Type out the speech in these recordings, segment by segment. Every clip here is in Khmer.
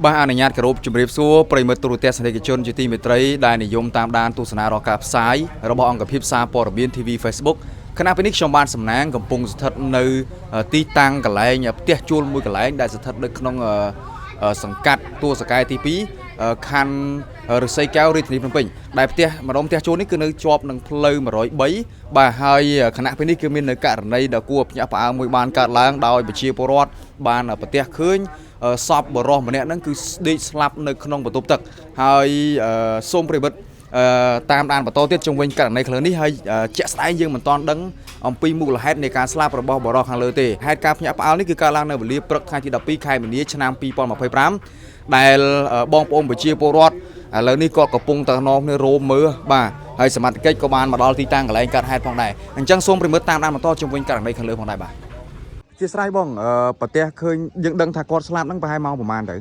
បាទអនុញ្ញាតគោរពជម្រាបសួរប្រិយមិត្តទូរទស្សនិកជនជាទីមេត្រីដែលនិយមតាមដានទស្សនារកការផ្សាយរបស់អង្គភាពសារព័ត៌មាន TV Facebook ខណៈពេលនេះខ្ញុំបានសំណាងកំពុងស្ថិតនៅទីតាំងកន្លែងផ្ទះជួលមួយកន្លែងដែលស្ថិតនៅក្នុងសង្កាត់ទួលសកែទី2ខណ្ឌឫស្សីកែវរាជធានីភ្នំពេញដែលផ្ទះម្ដុំផ្ទះជួលនេះគឺនៅជាប់នឹងផ្លូវ103បាទហើយខណៈពេលនេះគឺមាននៅករណីដ៏គួរឲ្យភ្ញាក់ផ្អើលមួយបានកើតឡើងដោយប្រជាពលរដ្ឋបានប្រទះឃើញ សពបរោះម្នាក់ហ្នឹងគឺដេកស្លាប់នៅក្នុងបន្ទប់ទឹកហើយសូមប្រិយមិត្តតាមដានបន្តទៀតជុំវិញករណីខាងលើនេះហើយជាក់ស្ដែងយើងមិនទាន់ដឹងអំពីមូលហេតុនៃការស្លាប់របស់បរោះខាងលើទេហេតុការណ៍ភ្ញាក់ផ្អើលនេះគឺកើតឡើងនៅវេលាព្រឹកថ្ងៃទី12ខែមីនាឆ្នាំ2025ដែលបងប្អូនប្រជាពលរដ្ឋឥឡូវនេះគាត់កំពុងតែនាំគ្នារោមមើលបាទហើយសមត្ថកិច្ចក៏បានមកដល់ទីតាំងកន្លែងកើតហេតុផងដែរអញ្ចឹងសូមប្រិយមិត្តតាមដានបន្តជុំវិញករណីខាងលើផងដែរបាទ ជាស្រ័យបងអឺប្រទះឃើញយើងដឹងថាគាត់ស្លាប់ហ្នឹងប្រហែលម៉ោងប្រហែលទៅ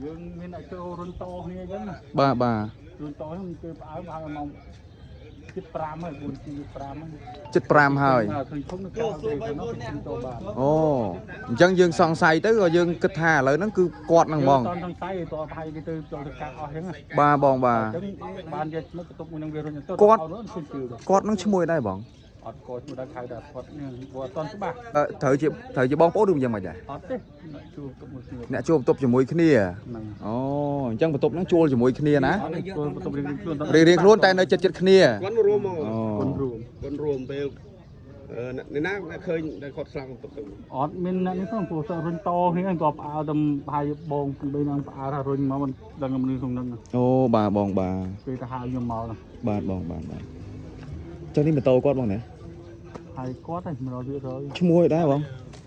យើងមានអ្នកចូលរុនតគ្នាអញ្ចឹងណា បាទបាទ រុនតហ្នឹងគេផ្អើមហើយម៉ោងជិត5ហើយ4ជិត5ហ្នឹង ជិត5ហើយ ឃើញធំនៅក្រៅគេនោះគេជិះតបាន អូអញ្ចឹងយើងសង្ស័យទៅក៏យើងគិតថាឥឡូវហ្នឹងគឺគាត់ហ្នឹងហ្មង តសង្ស័យតប្រហែលគេទៅចូលទៅកាត់អស់អញ្ចឹងណា បាទបងបាទ អញ្ចឹងបានយកមកបន្ទប់មួយនឹងវារុញទៅ គាត់ អត់ឃើញជឿ គាត់ហ្នឹងឈ្មោះអីដែរបង អត់កឈ្មោះដល់ខៅដល់គាត់នេះគាត់អត់តច្បាស់ ត្រូវជាត្រូវជាបងប្អូនឬយ៉ាងម៉េចដែរ អត់ទេអ្នកជួបបន្ទប់មួយគ្នា អ្នកជួលបន្ទប់ជាមួយគ្នា ហ្នឹង អូអញ្ចឹងបន្ទប់ហ្នឹងជួលជាមួយគ្នាណា ជួលបន្ទប់រៀងៗខ្លួន រៀងៗខ្លួនតែនៅជិតជិតៗគ្នា គាត់រួមមក អូ คนរួម គាត់រួមពេលអ្នកណាអ្នកឃើញដែលគាត់ស្លាប់ក្នុងទឹកទៅ អត់មានអ្នកនេះផងព្រោះតែរុញតគ្នាហ្នឹងក៏ផ្អើលទៅប្រហែលបងពី3ហ្នឹងផ្អើលថារុញមកមិនដឹងមនុស្សក្នុងហ្នឹង អូបាទបងបាទ គេទៅហៅខ្ញុំមកហ្នឹង បាទបងបាទបាទចឹងនេះម៉ូតូគាត់បងណា ហើយគាត់ឯង100% ឈ្មោះអីដែរបង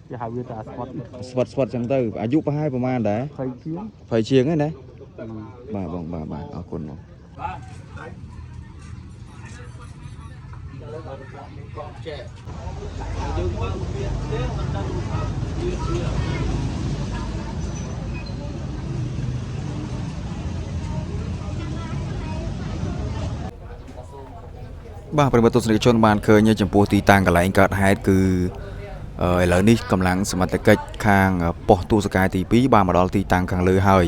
គេហៅវាថាស្គាត់ ស្វិតស្វិតចឹងទៅអាយុប្រហែលប្រហែលដែរ 20ជាង 20ជាងហ្នឹងណាបាទបងបាទបាទអរគុណបងបាទប្រិយមិត្តទស្សនិកជនបានឃើញចំពោះទីតាំងកន្លែងកើតហេតុគឺឥឡូវនេះកម្លាំងសមត្ថកិច្ចខាងប៉ុស្តិ៍ទូសកាយទី2បានមកដល់ទីតាំងខាងលើហើយ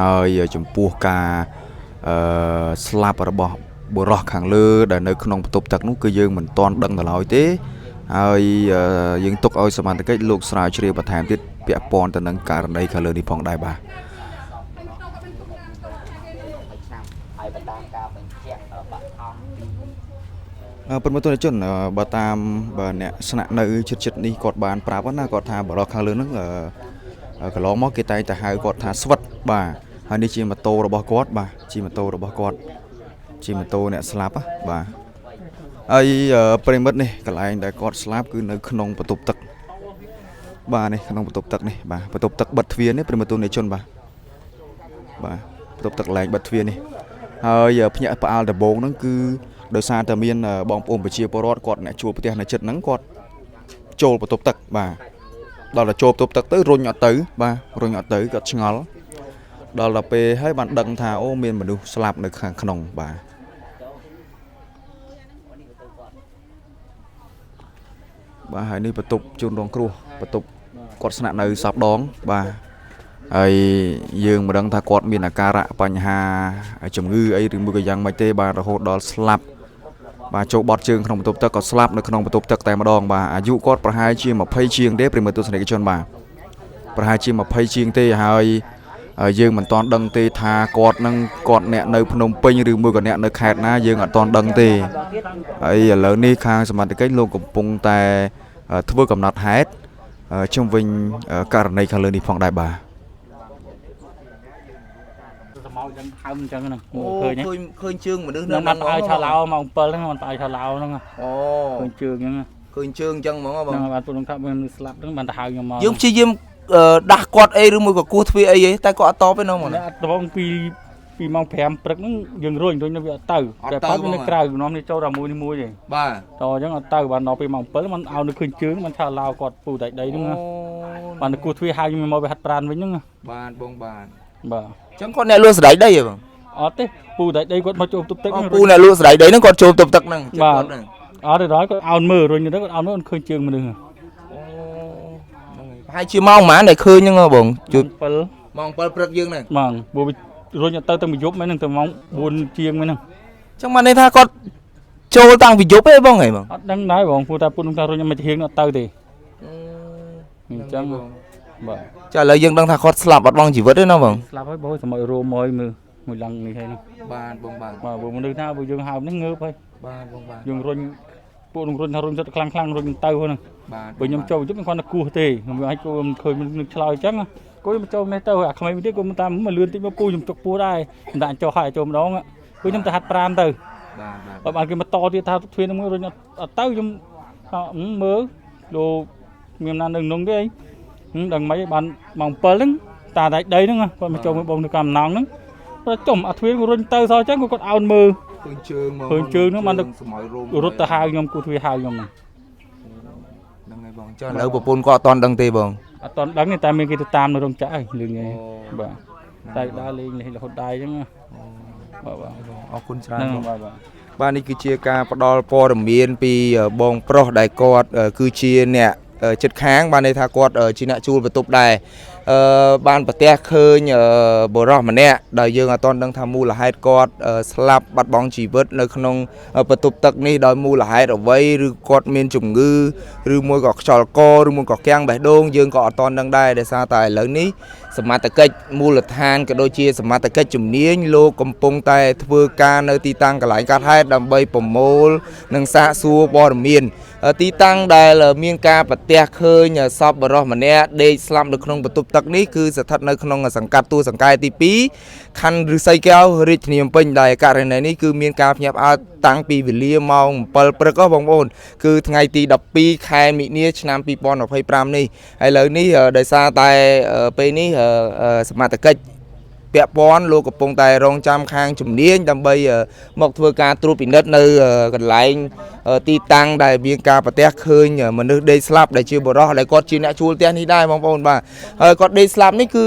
ហើយចំពោះការអឺស្លាប់របស់បុរសខាងលើដែលនៅក្នុងបន្ទប់ទឹកនោះគឺយើងមិនទាន់ដឹងដល់ឡើយទេហើយយើងទុកឲ្យសមត្ថកិច្ចលោកស្រាវជ្រាវបន្ថែមទៀតពាក់ព័ន្ធទៅនឹងករណីខាងលើនេះផងដែរបាទ ឆ្នាំហើយបន្តតាមការបញ្ជាក់បឋមពី ប្រិមត្តទស្សនិកជនបើតាមបើអ្នកស្នាក់នៅជិតជិតនេះគាត់បានប្រាប់ណាគាត់ថាបរិះខាងលើហ្នឹងកន្លងមកគេតែងតែហៅគាត់ថាស្វិតបាទហើយនេះជាម៉ូតូរបស់គាត់បាទជាម៉ូតូរបស់គាត់ជាម៉ូតូអ្នកស្លាប់ណាបាទហើយប្រិមិត្តនេះកន្លែងដែលគាត់ស្លាប់គឺនៅក្នុងបន្ទប់ទឹកបាទនេះក្នុងបន្ទប់ទឹកនេះបាទបន្ទប់ទឹកបិទទ្វារនេះប្រិមត្តទស្សនិកជនបាទបាទបន្ទប់ទឹកកន្លែងបិទទ្វារនេះហើយភ្ញាក់ផ្អើលដំបូងហ្នឹងគឺដោយសារតែមានបងប្អូនប្រជាពលរដ្ឋគាត់អ្នកជួលផ្ទះនៅជិតហ្នឹងគាត់ចូលបន្ទប់ទឹកបាទដល់តែចូលបន្ទប់ទឹកទៅរុញអត់ទៅបាទរុញអត់ទៅគាត់ឆ្ងល់ដល់ដល់ពេលហើយបានដឹងថាអូមានមនុស្សស្លាប់នៅខាងក្នុងបាទបាទហើយនេះបន្ទប់ជនរងគ្រោះបន្ទប់គាត់ស្នាក់នៅសពដងបាទហើយយើងមិនដឹងថាគាត់មានអាការៈបញ្ហាជំងឺអីឬមួយក៏យ៉ាងម៉េចទេបាទរហូតដល់ស្លាប់បាទចូលបត់ជើងក្នុងបន្ទប់ទឹកក៏ស្លាប់នៅក្នុងបន្ទប់ទឹកតែម្ដងបាទអាយុគាត់ប្រហែលជា20ជាងទេប្រិយមិត្តទស្សនិកជនបាទប្រហែលជា20ជាងទេហើយយើងមិនទាន់ដឹងទេថាគាត់នឹងគាត់អ្នកនៅភ្នំពេញឬមួយក៏អ្នកនៅខេត្តណាយើងអត់ទាន់ដឹងទេហើយឥឡូវនេះខាងសមត្ថកិច្ចលោកកំពុងតែធ្វើកំណត់ហេតុជុំវិញករណីខាងលើនេះផងដែរបាទ ទៅមកអញ្ចឹងហើមអញ្ចឹងហ្នឹង អូ ឃើញ ឃើញឃើញជើងមនុស្ស ហ្នឹង នៅ បានផ្អើលឆាឡោម៉ោង7ហ្នឹងបានផ្អើលឆាឡោហ្នឹង អូ ឃើញជើងអញ្ចឹង ឃើញជើងអញ្ចឹងហ្មងហ៎បង ហ្នឹងបានពួកនឹងថាមានមនុស្សស្លាប់ហ្នឹងបានទៅហៅខ្ញុំមក យើងព្យាយាមដាស់គាត់អីឬមួយក៏គោះទ្វារអីហីតែគាត់អត់តបទេណាបង អ្នកអត់ដងពីពីម៉ោង5ព្រឹកហ្នឹងយើងរុញរុញទៅវាអត់ទៅ អត់ទៅ តែប៉ាត់វា ហ្មង នៅក្រៅនាំនេះចូលដល់មួយនេះមួយទេ បាទ តអញ្ចឹងអត់ទៅបានដល់ពេលម៉ោង7បានឲ្យនៅឃើញជើងបានឆាឡោគាត់ពូតែដីហ្នឹងណាបានទៅគោះទ្វារហៅខ្ញុំមកវាហាត់ប្រានវិញហ្នឹងណា បាទបងបាទ បាទ អញ្ចឹងគាត់អ្នកលក់សណ្ដែកដីហ៎បង អត់ទេពូតែដីគាត់មកចូលទប់ទឹក អូ ហ្នឹង ពូអ្នកលក់សណ្ដែកដីហ្នឹងគាត់ចូលទប់ទឹកហ្នឹងចិត្ត បាទ គាត់ហ្នឹង អត់ទេដល់គាត់អោនមើលរុញទៅគាត់អោនមើលឃើញជើងមនុស្ស អូហ្នឹងហើយប្រហែលជាម៉ោងប៉ុន្មានដែលឃើញហ្នឹងហ៎បងជួយ 7 ម៉ោង7ព្រឹកយើងហ្នឹង ហ្មងព្រោះវារុញអត់ទៅទៅមួយយប់មែនហ្នឹងទៅម៉ោង4ជាងមែនហ្នឹង ចឹងបានន័យថាគាត់ចូលតាំងពីយប់ទេបងហីបង អត់ដឹងដែរបងព្រោះតែពុនថារុញមិនហៀងអត់ទៅទេអញ្ចឹងបាទ ចាឥឡូវយើងដឹងថាគាត់ស្លាប់បាត់បង់ជីវិតទេណាបង ស្លាប់ហើយបងសម័យរួមមកមើលមួយឡើងនេះហើយហ្នឹង បាទបងបាទ បាទព្រោះមនុស្សណាបើយើងហើមនេះងើបហើយ បាទបងបាទ យើងរុញពួកនឹងរុញថារុញសិតខ្លាំងខ្លាំងរុញទៅហ្នឹង បាទ បើខ្ញុំចូលជុំខ្ញុំគាត់តែគោះទេខ្ញុំឲ្យគោមិនឃើញនឹងឆ្លើយអញ្ចឹងគោខ្ញុំចូលនេះទៅអាក្មេងទៀតគោមិនតាមមកលឿនតិចមកពូខ្ញុំជុកពោះដែរមិនដាក់ចុះហើយចូលម្ដងគឺខ្ញុំទៅហាត់ប្រានទៅ បាទបាទ បើបានគេមកតទៀតថាទ្វារនឹងរុញអត់ទៅខ្ញុំមើលលោកមានណានៅក្នុងទេអីដឹងមិនបានម៉ោង7ហ្នឹងតាតែដីហ្នឹងគាត់មកចូលមើលបងនៅកំណងហ្នឹងគាត់ចំអាទ្វាររុញទៅសោះអញ្ចឹងគាត់អោនមើល ឃើញជើងមក ឃើញជើងហ្នឹងបានទៅ សម័យរោម រត់ទៅហៅខ្ញុំគូទ្វារហៅខ្ញុំហ្នឹង ហ្នឹងហើយបងចាឥឡូវប្រពន្ធគាត់អត់តន់ដឹងទេបង អត់តន់ដឹងទេតែមានគេទៅតាមនៅរោងចក្រហើយលឿងហើយបាទតែដើរលេងរហូតដៃអញ្ចឹងបាទបាទ អរគុណច្រើន ហ្នឹង បង បាទបាទ បាទនេះគឺជាការផ្ដល់ព័ត៌មានពីបងប្រុសដែលគាត់គឺជាអ្នកចិត្តខាង បានន័យថាគាត់ជាអ្នកជួលបន្ទប់ដែរអឺបានប្រទះឃើញបុរសម្នាក់ដែលយើងអត់ទាន់ដឹងថាមូលហេតុគាត់ស្លាប់បាត់បង់ជីវិតនៅក្នុងបន្ទប់ទឹកនេះដោយមូលហេតុអ្វីឬគាត់មានជំងឺឬមួយក៏ខ្យល់កឬមួយក៏គាំងបេះដូងយើងក៏អត់ទាន់ដឹងដែរដោយសារតែឥឡូវនេះសមត្ថកិច្ចមូលដ្ឋានក៏ដូចជាសមត្ថកិច្ចជំនាញលោកកំពុងតែធ្វើការនៅទីតាំងកន្លែងកាត់ហេតុដើម្បីប្រមូលនិងសាកសួរព័ត៌មានទីតាំងដែលមានការប្រទះឃើញសពបុរសម្នាក់ដេកស្លាប់នៅក្នុងបន្ទប់ទឹកនេះគឺស្ថិតនៅក្នុងសង្កាត់ទួលសង្កែទី2ខណ្ឌឫស្សីកែវរាជធានីភ្នំពេញដែលករណីនេះគឺមានការភ្ញាក់ផ្អើលតាំងពីវេលាម៉ោង7ព្រឹកហ៎បងប្អូនគឺថ្ងៃទី12ខែមិនិនាឆ្នាំ2025នេះហើយឥឡូវនេះដោយសារតែពេលនេះសមត្ថកិច្ចពាក់ព័ន្ធលោកកំពុងតែរងចាំខាងជំនាញដើម្បីមកធ្វើការត្រួតពិនិត្យនៅកន្លែងទីតាំងដែលមានការប្រទះឃើញមនុស្សដេកស្លាប់ដែលជាបុរសដែលគាត់ជាអ្នកជួលផ្ទះនេះដែរបងប្អូនបាទហើយគាត់ដេកស្លាប់នេះគឺ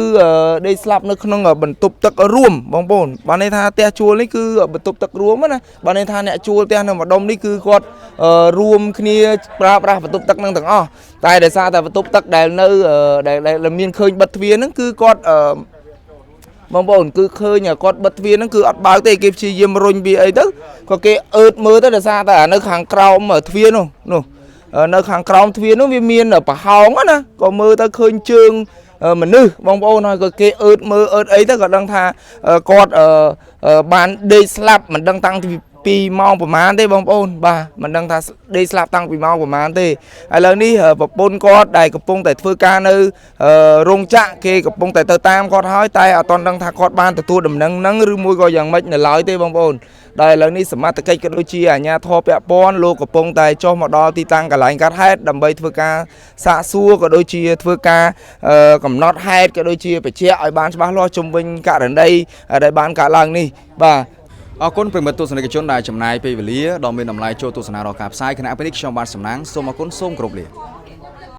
ដេកស្លាប់នៅក្នុងបន្ទប់ទឹករួមបងប្អូនបានន័យថាផ្ទះជួលនេះគឺបន្ទប់ទឹករួមណាបានន័យថាអ្នកជួលផ្ទះនៅម្ដុំនេះគឺគាត់រួមគ្នាប្រើប្រាស់បន្ទប់ទឹកនឹងទាំងអស់តែដោយសារតែបន្ទប់ទឹកដែលនៅដែលមានឃើញបិទទ្វារហ្នឹងគឺគាត់បងប្អូនគឺឃើញគាត់បិទទ្វារហ្នឹងគឺអត់បើកទេគេព្យាយាមរុញវាអីទៅក៏គេអើតមើលទៅដោយសារតែនៅខាងក្រោមទ្វារនោះនោះនៅខាងក្រោមទ្វារនោះវាមានប្រហោងណាក៏មើលទៅឃើញជើងមនុស្សបងប្អូនហើយក៏គេអើតមើលអើតអីទៅក៏ដឹងថាគាត់បានដេកស្លាប់មិនដឹងតាំងពីម៉ោងប្រហែលទេបងប្អូនបាទមិនដឹងថាដេកស្លាប់តាំងពីម៉ោងប្រហែលទេឥឡូវនេះប្រពន្ធគាត់ដែលកំពុងតែធ្វើការនៅរោងចក្រគេកំពុងតែទៅតាមគាត់ហើយតែអត់ទាន់ដឹងថាគាត់បានទទួលដំណឹងហ្នឹងឬមួយក៏យ៉ាងម៉េចនៅឡើយទេបងប្អូនដែលឥឡូវនេះសមត្ថកិច្ចក៏ដូចជាអាជ្ញាធរពាក់ព័ន្ធលោកកំពុងតែចុះមកដល់ទីតាំងកន្លែងកាត់ហេតុដើម្បីធ្វើការសាកសួរក៏ដូចជាធ្វើការកំណត់ហេតុក៏ដូចជាបញ្ជាក់ឲ្យបានច្បាស់លាស់ជុំវិញករណីដែលបានកើតឡើងនេះបាទ អរគុណប្រិយមិត្តទស្សនិកជនដែលចំណាយពេលវេលាដ៏មានតម្លៃចូលទស្សនារាល់ការផ្សាយខណៈពេលនេះខ្ញុំបាទសំណាងសូមអរគុណសូមគោរពលា